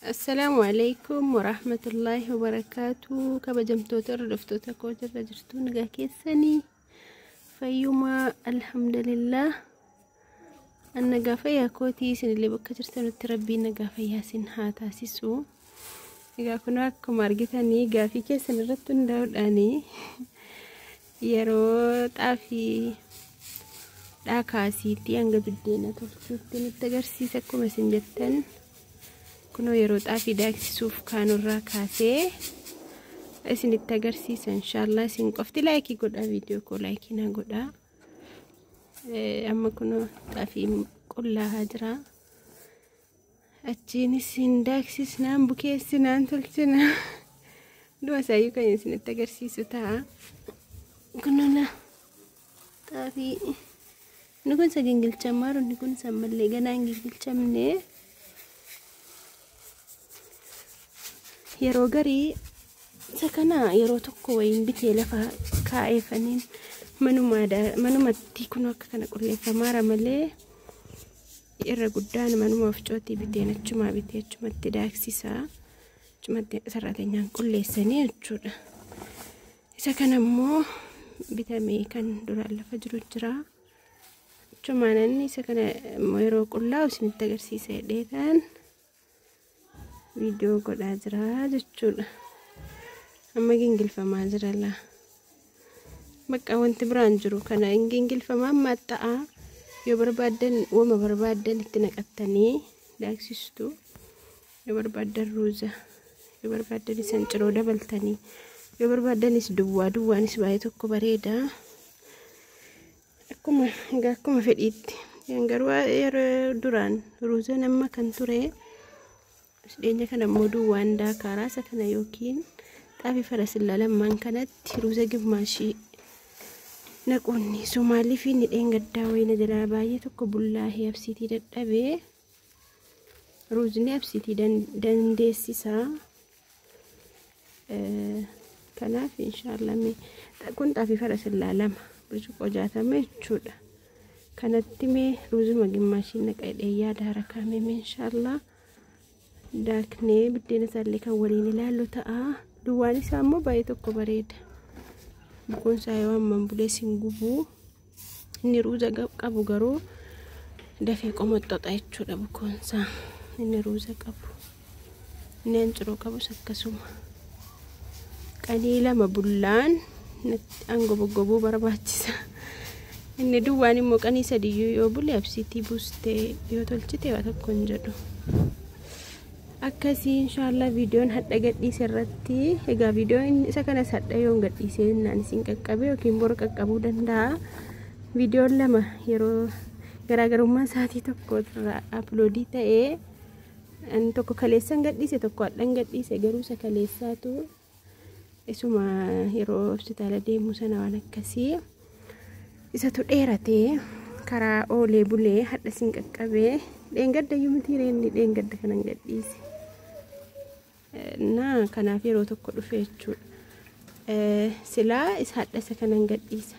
Assalaamu alaikum warahmatullaahi wabarakaatu. Kabajamtoota hordoftoota koo jirra jirtu, nagaa keessanii, fayyumaa? Alhamdulillah, an nagaa fayyaa kootii. Isinillee bakka jirtanutti Rabbiin nagaa fayyaa isin haa taasisu. Egaa kun akkuma argitanii gaafii keessan irratti hundaa'uudhaani yeroo xaafii dhaakaasiitti hanga biddeena tolchuutti nutti agarsiisa akkuma isin jettan, kunoo yeroo xaafii daaksisuuf kaanurraa kaasee isinitti agarsiisa inshaallah. Isin qofti like godhaa, viidiyoo koo like na godhaa. Amma kunoo xaafii qullaahaa jira. Achiin isin daaksisnaan, bukeessinaan, tolchina, hunduma isaayyuu kan isinitti agarsiisu ta'a. Kunoo xaafii inni kun isa gingilchamaa, inni kun isa ammallee ganaa hin gingilchamne. Yeroo garii isa kana yeroo tokko wayiin bitee lafa kaa'eefaniin manumatti kun akka kana qulleeffamaara malee, irra guddaan manuma ofcootii biteen achumaa bitee achumatti daaksisaa, achumatti sarrateenyaan qulleessanii jechuudha. Isa kana immoo bitamee kan duraan lafa jiru jira. Achumaan inni isa kana immoo yeroo qullaa'u isinitti agarsiisa jedheetaan viidiyoo godhaa jira jechuudha. Amma gingilfamaa jira laa. Bakka wanti biraan jiru kana hin gingilfamaa maxxa'aa, yoo barbaaddan wama barbaaddan itti naqattanii daaksistu. Yoo barbaaddan ruuza, yoo barbaaddan isan ciroo dabaltanii, yoo barbaaddanis duwwaa duwwaanis baay'ee tokko bareeda. Akkuma egaa akkuma fedhiitti. Garuu yeroo duraan ruuzan amma kan ture, dhiyeenya kana immoo duwwaan daakaaraa isa kana yookiin xaafii farasillaa lammaan kanatti ruuza gimmaashii naquun maaliif inni dheengaddaa wayina jalaa baay'ee tokko bullaahee absiitii dadhabee, ruuzni absiitii dandeessisaa. Kanaaf inshaallah kun xaafii farasillaa 2 burcuqqoo 60 jechuudha. Kanatti mee ruuzuma gimmaashii naqa jedhee yaada harakaame. Mee inshaallah daaknee biddeena isaallee kan waliin ilaallu ta'a. Duwwaan isaa immoo baay'ee tokko bareeda. Bukoon isaa yoo hamman bulees hin gubuu. Inni ruuza qabu garuu dafee qomoxxoxa jechuudha bukoon isaa. Inni ruuza qabu. Inni hancuroo qabus akkasuma. Qanii 2 bullaan hangoboggobuu barbaachisa. Inni duwwaan immoo qanii sadiyyuu yoo bule absiitii buustee yoo tolchite waa tokko hin jedhu. Akkasii inshaallah viidiyoon hadha gadhiise irratti, egaa viidiyoon isa kanas hadha yoon gadhiise naan isin qaqqabe yookiin boru qaqqabuu danda'a. Viidiyoon 2 yeroo garaagarummaa sa'aatii tokko irraa upload ta'ee, inni tokko kaleessan gadhiise, tokko hadhan gadhiise. Garuu isa kaleessaatu isuma yeroo hospitaala deemu sana waan akkasii isatu dheeratee karaa oolee bulee hadha isin qaqqabee. Dheengadda iyyuu miti, inni dheengadda kanan gadhiise. Na kanaaf yeroo tokko dhufe jechuudha. Silaa isa hadha isa kanan gadhiisa.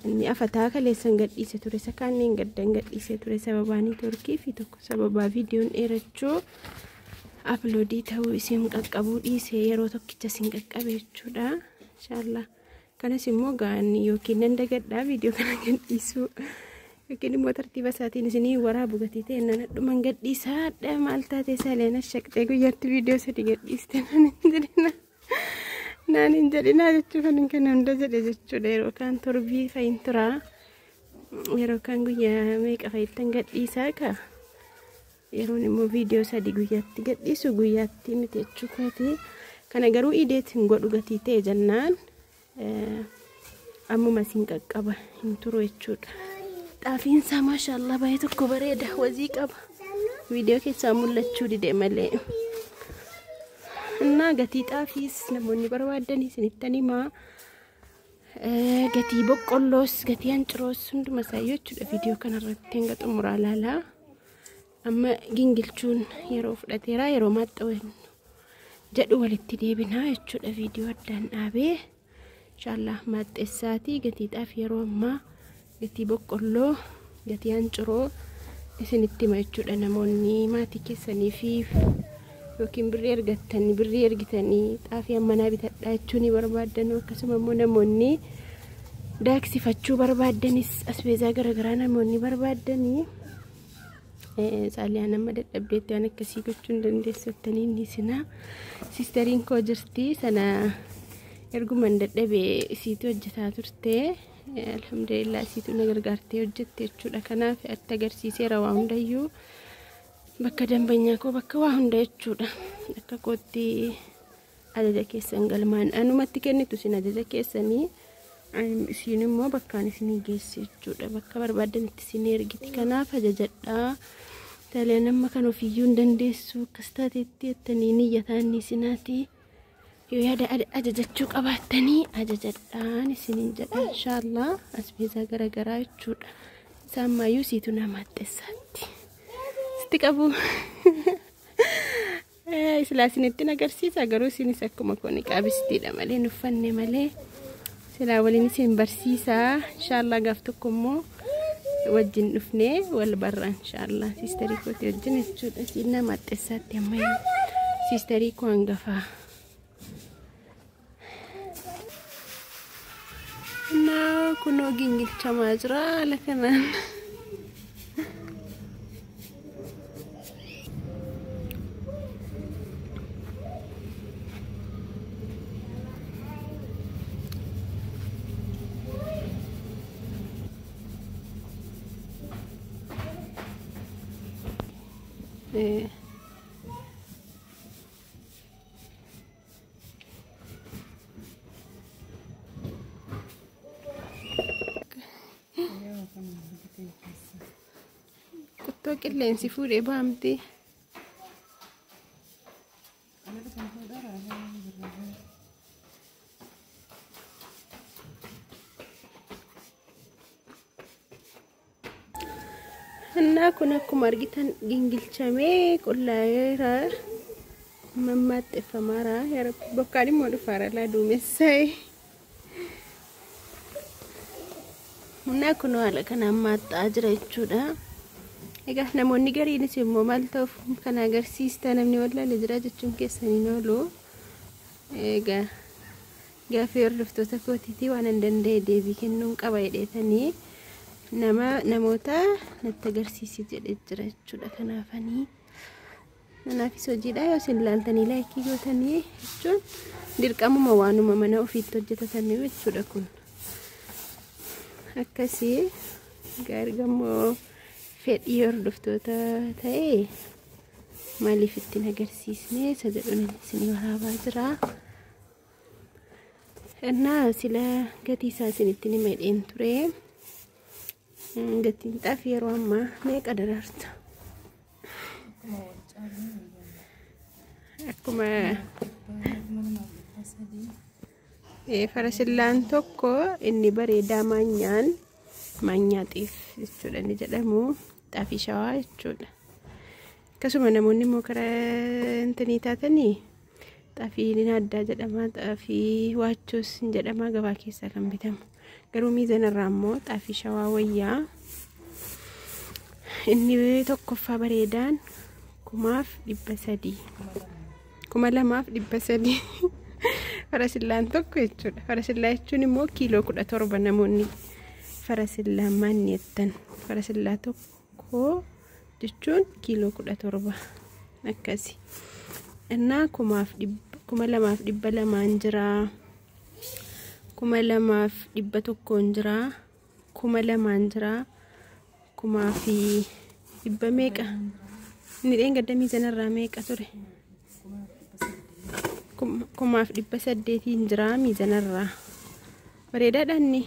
Inni afataa kaleessan gadhiise ture, isa kaan dheengaddan gadhiise ture, sababaa network fi tokko sababaa viidiyoon dheerachuu upload ta'uu isin qaqqabuu dhiise, yeroo tokkicha isin qaqqabe jechuudha. Inshaallah. Kanas immoo gaanii yookiin nan dagadhaa viidiyoo kana gadhiisuu yookiin immoo tartiiba isaatiin isinii waraabu gatii ta'e nan hadhuman gadhiisaa. Hadha maal taate saleen shaqxee guyyaatti viidiyoo 3 gadhiiste naan hin jedhina. Naan hin jedhinaa jechuu kan kana hunda jedhe jechuudha. Yeroo kaan torbii fayin turaa, yeroo kaan guyyaa meeqa fayittan gadhiisaa ka. Yeroon immoo viidiyoo 3 guyyaatti gadhiisu guyyaatti miti jechuu kooti. Kana garuu edit hin godhu gatii ta'e jennaan ammuma isin qaqqaba, hin turu jechuudha. Xaafiin isaa maashaallah baay'ee tokko bareeda, wazii qaba. Viidiyoo keessaa mul'achuu dide malee. Innaa gatii xaafiis namoonni barbaadan isinittan himaa. Gatii boqqolloos, gatii hanciroos, hunduma isaayyuu jechuudha viidiyoo kanarratti hanga xumuraa ilaalaa. Amma gingilchuun yeroo fudhateera, yeroo maaxxa'u jedhu walitti deebinaa jechuudha viidiyoo addaan dhaabee. Inshaallah maaxxessaatii gatii xaafii yeroo ammaa, gatii boqqolloo, gatii hancuroo isinitti hima jechuudha, namoonni maatii keessanii fi Yookiin birrii ergattanii birrii ergitanii xaafii ammanaa bitadhaa jechuu ni barbaaddan. Akkasuma immoo namoonni daaksifachuu barbaaddanis asbeezaa garaagaraa namoonni barbaaddanii Saaliyaan amma dadhabdeetti waan akkasii gochuu hin dandeessattanii inni isinaa siistariin koo jirti sana erguman dadhabee isiitu hojjetaa turte. Alhamdulillah isiitu na gargaartee hojjette jechuudha. Kanaaf itti agarsiiseera waa hundayyuu bakka dambanyaa koo bakka waa hunda jechuudha. Akka kootti ajaja keessan galmaan anumatti kennitu isin ajaja keessanii isiin immoo bakkaan isinii geessi jechuudha. Bakka barbaadanitti isin ergiti. Kanaaf ajajadhaa. Saaliyaan amma kan ofiiyyuu hin dandeessu akkas taateetti jettanii niyyataan ni isinaati. Yoo yaada ajajachuu qabaattanii ajajadhaan isiniin jedha inshaallah asbeezaa garaagaraa jechuudha. Isaan maayyuu siitu nama axxessaatti. Sitti qabu. Silaa isinittiin agarsiisa garuu isinis akkuma koo niqaabistiidha malee hin uffanne malee silaa waliin isin barsiisa inshaallah gaaf tokko immoo wajjin dhufnee wal barra inshaallah siistarii kootii wajjin jechuudha. Siin nama axxessaatti ammayyuu siistarii koo hangafaa. እና kunoo gingilchamaa jira haala kanaan. Qottoo qilleensi fuudhee baamti. Innaa kun akkuma argitan gingilchamee qullaa'eera. Mammaaxxeffamaara. Yaa Rabbi bokkaan immoo dhufaara laa duumessaa'e. Innaa kun haala kanaan maaxxaa jira jechuudha. Egaa namoonni gariinis immoo maal ta'uuf kana agarsiista namni wallaale jira jechuun keessaniin oolu. Egaa gaaffii hordoftoota kootiitii waan hin danda'e deebii kennuun qaba jedheetanii nama namoota natti agarsiisi jedhee jira jechuudha. Kanaafanii kanaafis hojiidha yoo isin ilaaltanii laayikii gootanii jechuun dirqamuma waanuma mana ofiitti hojjetatanii jechuudha kun. Akkasii egaa ergammoo fedhii hordoftoota ta'e maaliif ittiin agarsiisne isa jedhuun isinii waraabaa jira. Innaa sila gatii isaa isinitti hima jedheen ture. Gatiin xaafii yeroo ammaa meeqa daraartu? Akkuma farasillaan tokko inni bareedaa maanyaan maanyaa xiif jechuudha inni jedhamu xaafii shawaa jechuudha. Akkasuma namoonni immoo karaa intinii taatanii xaafii addaa jedhama xaafii waachoos hin jedhama gabaa keessaa kan bitamu. Garuu miizanarraa immoo xaafii shawaa wayyaa inni tokkoffaa bareedaan 1300 2300 farasillaan tokko jechuudha. Farasillaa jechuun immoo kiiloo 17 namoonni farasillaa maanni jettan. Farasillaa tokko jechuun kiiloo 17 akkasi. Innaa 2200 jira. 2100 jira. 2000 jira. 1100 meeqa? Inni dheengadda miizanarraa meeqa ture? 1800 jira miizanarraa. Bareedaadha inni.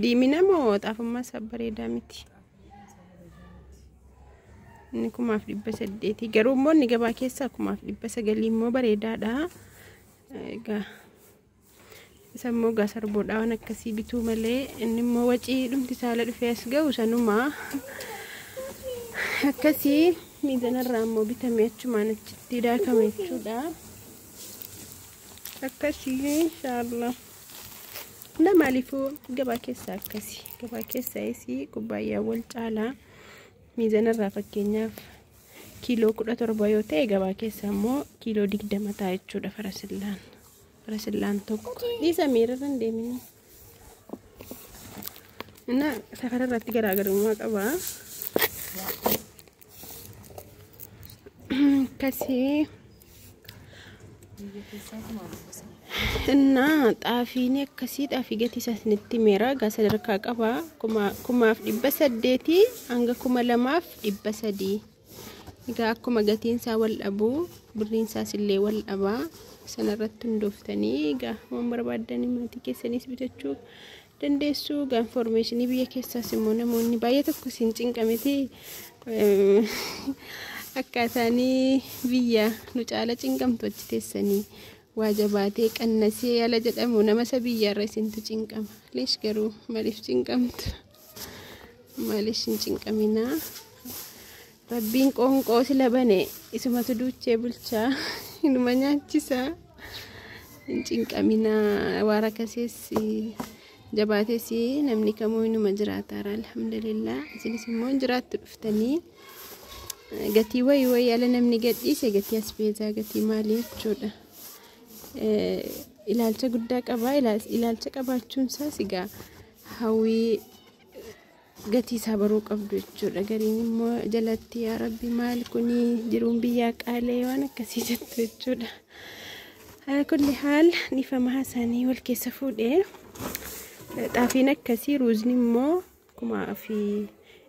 Diimina moo xaafummaa isaa bareedaa miti? Inni 1800 garuu immoo inni gabaa keessaa 1900 immoo bareedaadha. Egaa isa immoo gaa sarboodhaa waan akkasii bituu malee inni immoo wacii dhumti saala dhufee as ga'u sanuma akkasii miizanarraa immoo bitamee achumaan achitti daakame jechuudha. Akkasii inshaallah. Na maaliifuu gabaa keessaa akkasi. Gabaa keessaayis kubbaayyaa wal caalaa miizanarraa fakkeenyaaf kiiloo 17 yoo ta'e gabaa keessa immoo kiiloo 20 ta'a jechuudha farasillaan. Farasillaan tokko. Dhiisa miirarra hin deemini. Na safara irratti garaagarummaa qaba. Akkasii. Biyya keessaa 1300. Innaa xaafiin akkasii xaafii gatii isaa isinitti himeera. Egaa sadarkaa qaba. 1800 hanga 2300. Egaa akkuma gatiin isaa wal dhabu birriin isaas illee wal dhabaa. Sanarratti hundooftanii egaa waan barbaaddan maatii keessanis bitachuu dandeessu. Egaa infoormeeshinii biyya keessaas immoo namoonni baay'ee tokko isin cinqamiti. Akkaataanii biyya nu caala cinqamtu achi teessanii waa jabaatee qannasee ala jedhamu nama isa biyyaarra isintu cinqama. Leesh garuu maaliif cinqamtu? Maaliif hin cinqaminaa? Rabbiin qoonqoo sila bane isumatu duuchee bulchaa inuma nyaachisaa. Hin cinqaminaa waan rakkasees jabaatees namni kamuu inuma jiraataara alhamdulillah. Isinis immoo hin jiraattu dhuftanii gatii wayii wayii ala namni gadhiise gatii asbeezaa gatii maalii jechuudha. Ilaalcha guddaa qaba. Ilaalcha qabaachuun isaas egaa hawwii gatii isaa baruu qabdu jechuudha. Gariin immoo jalatti yaa rabbi maal kuni jiruun biyyaa qaalee waan akkasii jettu jechuudha. Kulli haal dhiifama isaanii wal keessa fuudhee xaafiin akkasii ruuzni immoo kumaa fi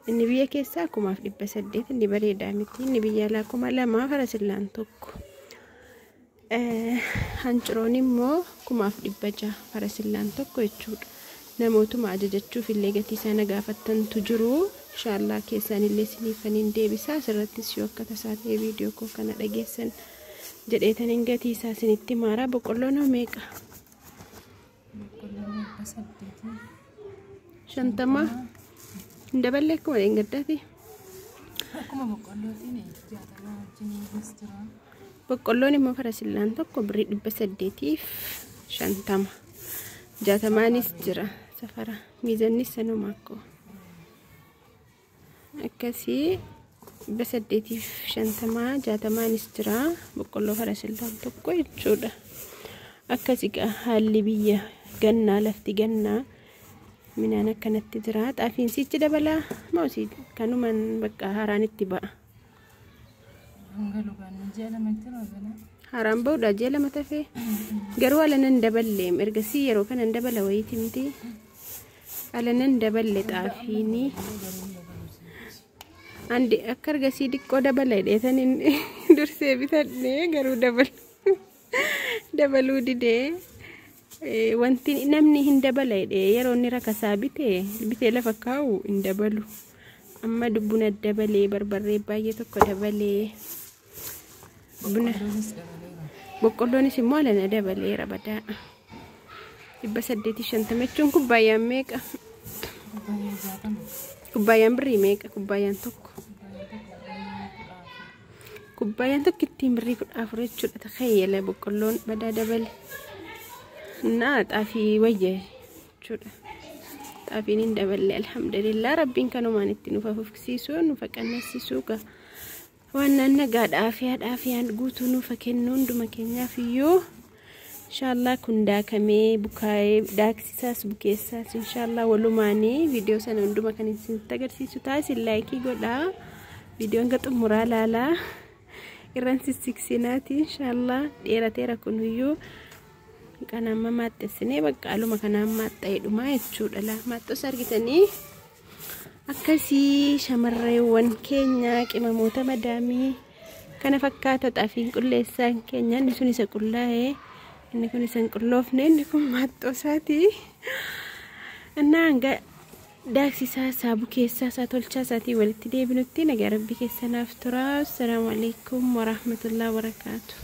inni biyya keessaa 1800 inni bareedaa miti inni biyya alaa 2000 farasillaan tokko. Hanciroon immoo 1600 farasillaan tokko jechuudha. Namootuma ajajachuuf illee gatii sana gaafattantu jiru. Inshaallaa keessaan illee isiniifaniin deebisa. Asirrattis yoo akka tasaa ta'e viidiyoo koo kana dhageessan jedheetaniin gatii isaa isinitti maara. Boqqolloon hoo meeqa? Boqqolloon 800. 50 hin daballee akkuma dheengaddaati. Akkuma boqqollootiin 60 wajjin jira. Boqqolloon immoo farasillaan tokko birrii 850. 60nis jira safara. Miizannis sanuma akkoo. Akkasii 850 60nis jira boqqolloo farasillaan tokko jechuudha. Akkasii haalli biyya gannaa lafti gannaa minaan akkanatti jira. Xaafiin sichi dabalaa moo kanumaan bakka haaraan itti ba'a? Hanga lugaan ji'a lamatti roobana. Haaraan ba'uudha ji'a lama tafee. Garuu ala nan daballe ergasii yeroo kana nan dabala wayiiti miti. Ala nan daballe xaafiini. Andi akka ergasii xiqqoo dabala jedheetaniin dursee bitadhee garuu dabaluu didee. Wanti namni hin dabala jedhee yeroo inni rakasaa bitee lafa kaa'u hin dabalu. Amma buna dabalee barbarree baay'ee tokko dabalee. Buna Boqqolloonis dabaleera. Boqqolloonis immoo alana dabaleera badaa. 850 jechuun kubbaayaan meeqa? Kubbaayyaa 60. Kubbaayaan birrii meeqa? Kubbaayaan tokko. Kubbaayyaa tokko Kubbaayaan tokko ittiin birrii 14 jechuudha. Takhayyala boqqolloon badaa dabale. Naa xaafii wayya jechuudha. Xaafiin hin daballe alhamdulillah rabbiin kanumaan itti nuuf afuufsiisu nuuf qannasiisu gaa. Waan nagaa dhaafiyaan guutuu nuuf kennu hunduma keenyaaf iyyuu inshaallaa kun daakamee bukaa'ee daaksisaas bukeessaas inshaallaa walumaanii viidiyoo sana hunduma kan isinitti agarsiisu taasisin laayikii godhaa viidiyoon ga xumuraa laalaa irraan sissiksinaati inshaallaa dheerateera kunuyyuu kan amma maaxxessinee bakka aluma kanaan maaxxa'ee dhumaa jechuudha laa maaxxos argitanii. Akkasii shamarreewwan keenya qimamoota madaamii kana fakkaata xaafiin qulleessaan keenya inni sun isa qullaa'ee inni kun isa hin qulloofne inni kun maaxxoo isaati. Innaa hanga daaksisaa isaa bukeessaa isaa tolchaa isaatii walitti deebinutti nagaa rabbii keessanaaf tura. Assalaamu alaikum warahmatullahi wabarakaatu.